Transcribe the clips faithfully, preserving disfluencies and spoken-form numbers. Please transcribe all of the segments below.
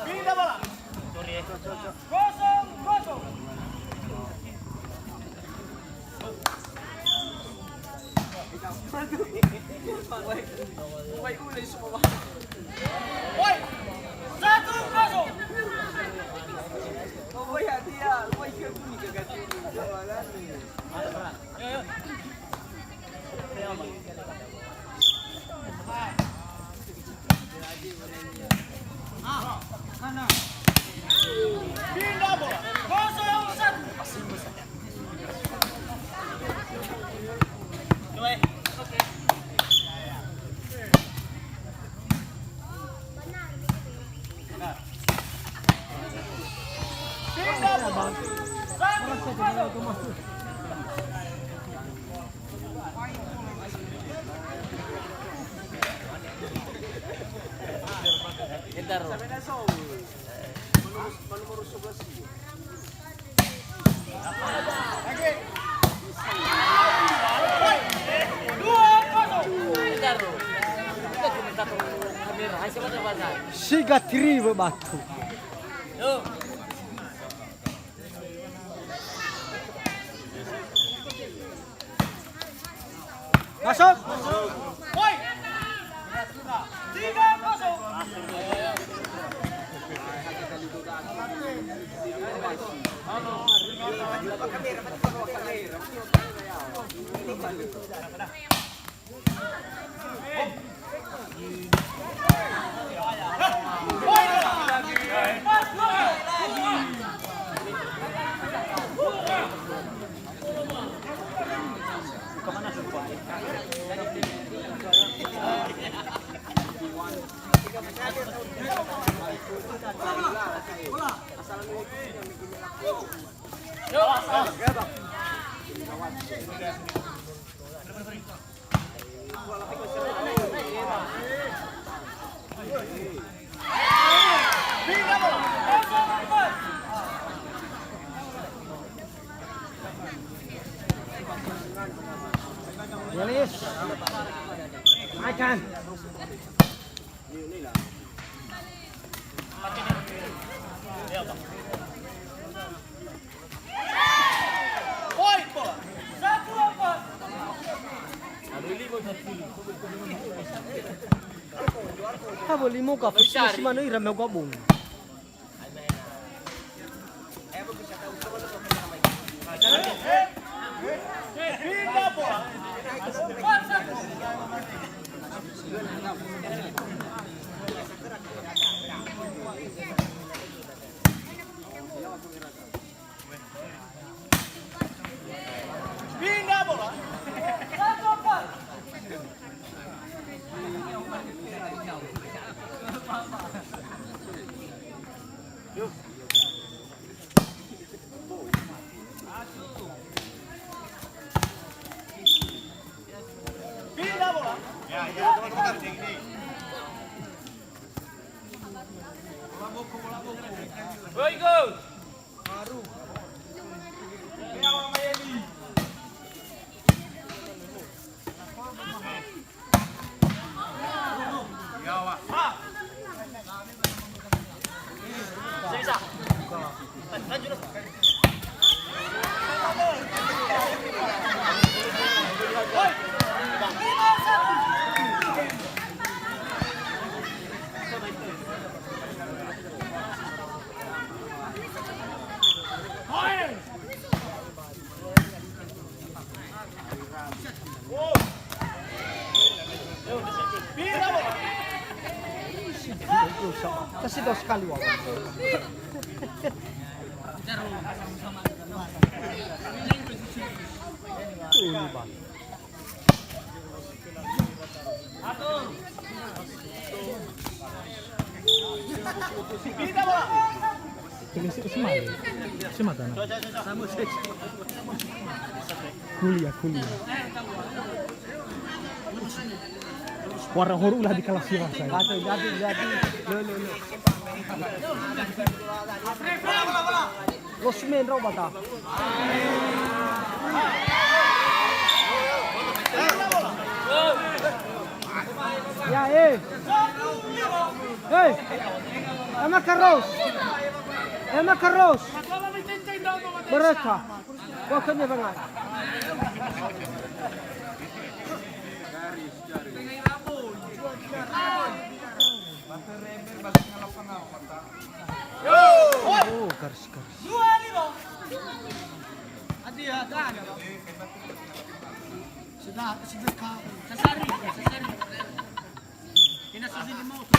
Pindah bola. Kosong kosong. Woi, satu kosong. Siga triwe batu. Masuk. Woi. Tiga kosong. Yanis. Makan. Ha, boleh mau ka fusi si mana ira mau gabung. Pindah bola. Pindah bola. Oi, go. Kasih tahu sekali, Wawan. Tuh, ini, Bang. Ini sih semua. Semua tanah. Kuliah, kuliah. Warna horu ulah di kelas sira saya. Ada, jadi, jadi. Lo, lo, lo. Lo semendro bata. Ya, eh. Hei. Ema Karos. Ema Karos. Mereka. Pokoknya bangai. Oh, garis, garis. Sudah, sudah kau. Sasari, sasari. Ini sasari mau tu.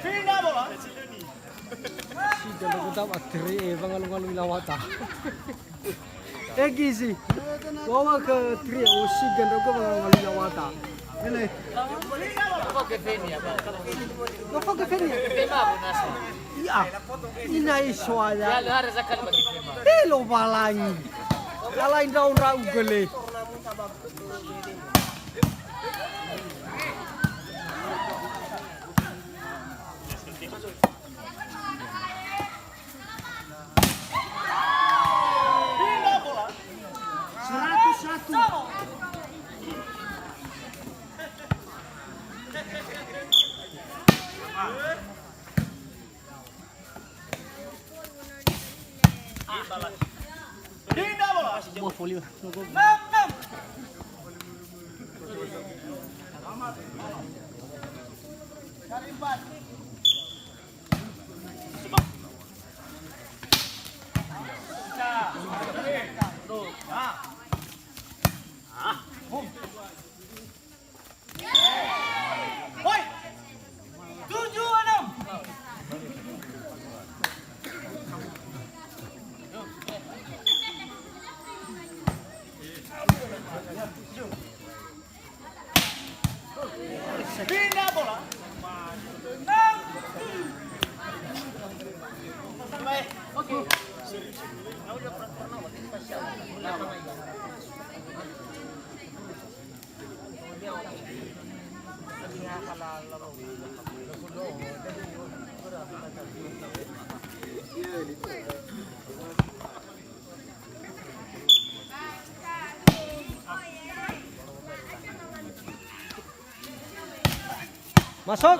Pindah bola. Siga ndra'ugö da'ö atere e, wangalongaloi lawata. E gizi. Wawa ke trio, siga ndra'ugö wangalongaloi lawata. Ele. Nofo ke fenia. Ia. Ina isoala. Telo balangi. Alai ndra'o ndra'ugö le. Hoi! Tujuh enam. Pindah bola. Enam tujuh. Oke. Masuk.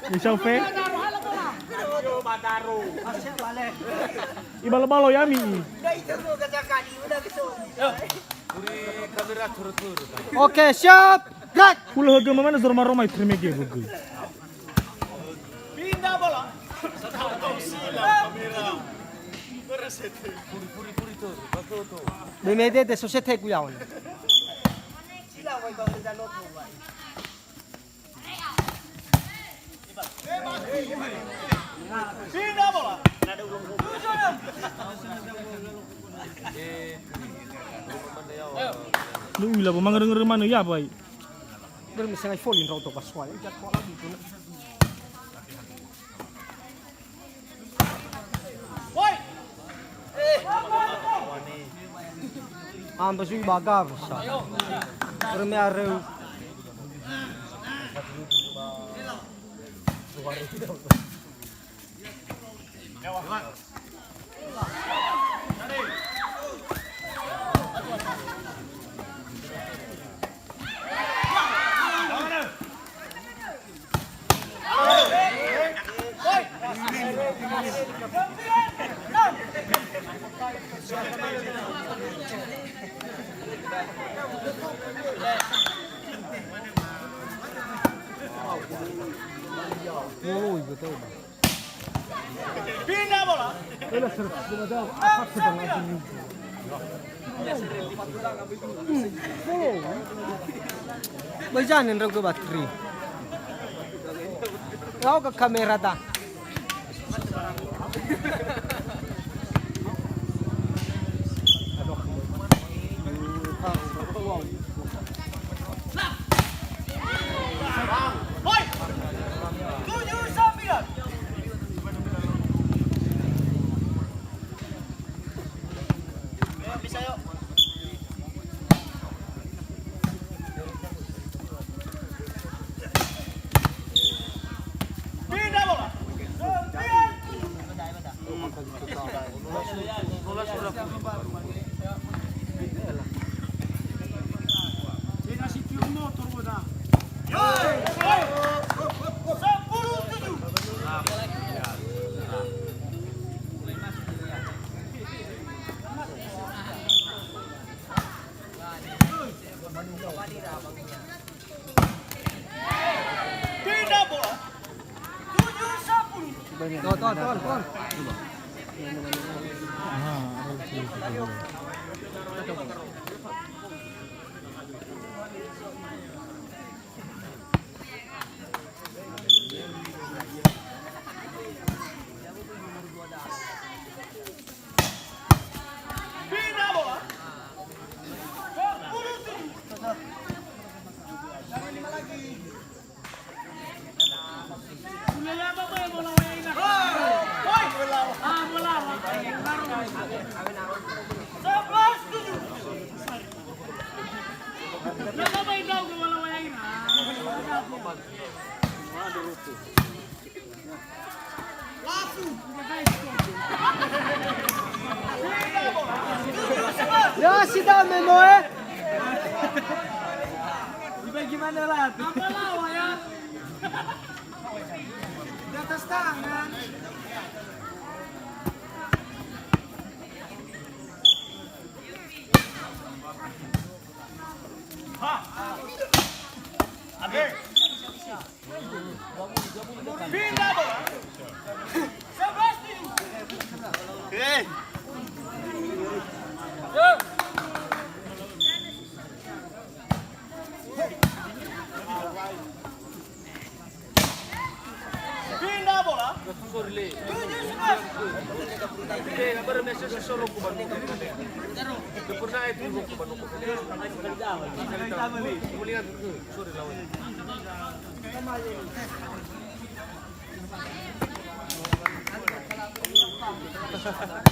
Insya Allah. Ibalo-balo yami. Oke, siap. Gerak. Hulö högö mamana zoro maroma itremege högö. Pindah bola. Bemede de sosete ku yaon. Lu ila bo mangereng-ngereng manö ya, bai. Bermesengai foli ndraoto ba soal. Ambö zui ba gawu sa. Reme areu. Pindah bola. Bejane ndra'ugö batri. Lau ke kamera ta. Pindah bola. Tujuh sepuluh. Tuh, tuh, tuh, tuh. Ya, si dame mo, eh. Bagaimana lah? Apa lawa ya? Di atas tangan. Pindah bola. Tujuh sebelas.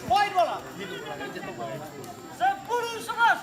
Poin bola. Sepuluh sebelas.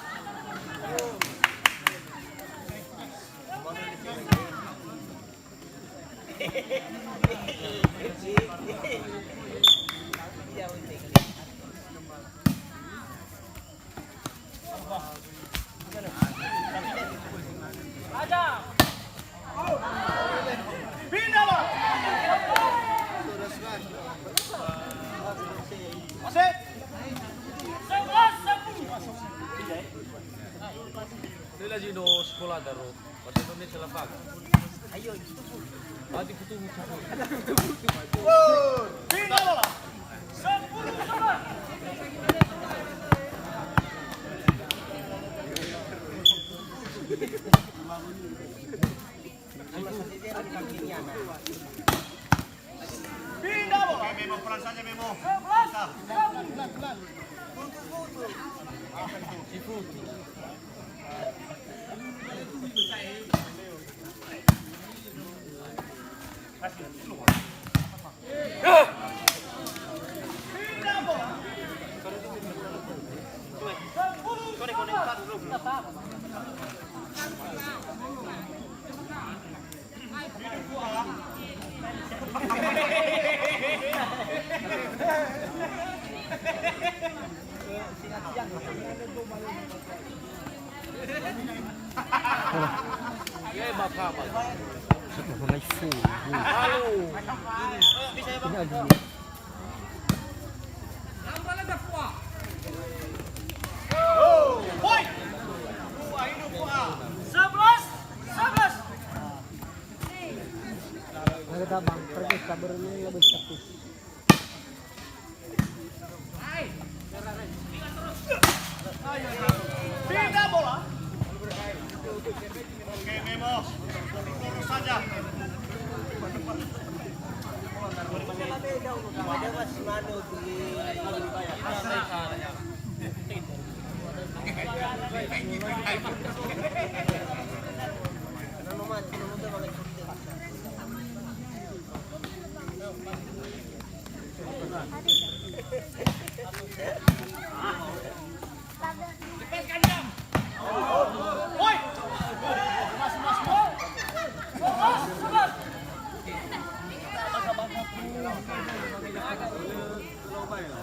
Sela zino sekolah daro. Pada none selafaga. Ayo, itu pun. Adi kutu mutu. Sepuluh sama. Pindah, Bo. Oke, Memo, pelan saja, Memo. Sebelas. Pelan, pelan, pelan. Halo. Ini ada dia. Sebelas, sebelas. Ada tabang, pergi kabar ini lebih satu. Pindah bola. Oke, Memo. Lurus saja.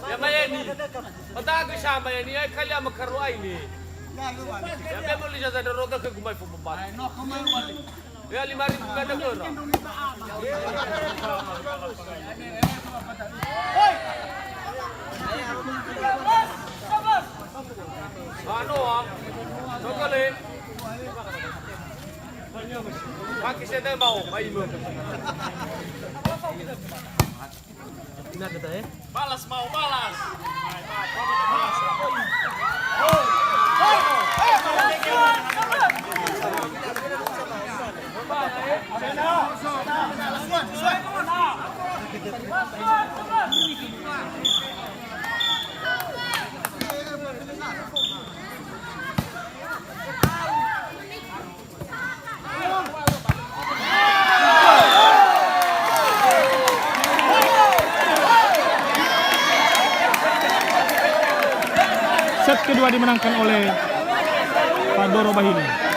Ya, Mayeni. Otaku sa Mayeni, ai kali ama karu aini. Ya, be mo liza da roga ke gumai fo bomba. Ya, lima ribu kada kora. Anu, ah. Coba le. Pakai saya mau, mai. Ina kita, eh? Balas mau, balas. Set kedua dimenangkan oleh Padoro Bahili.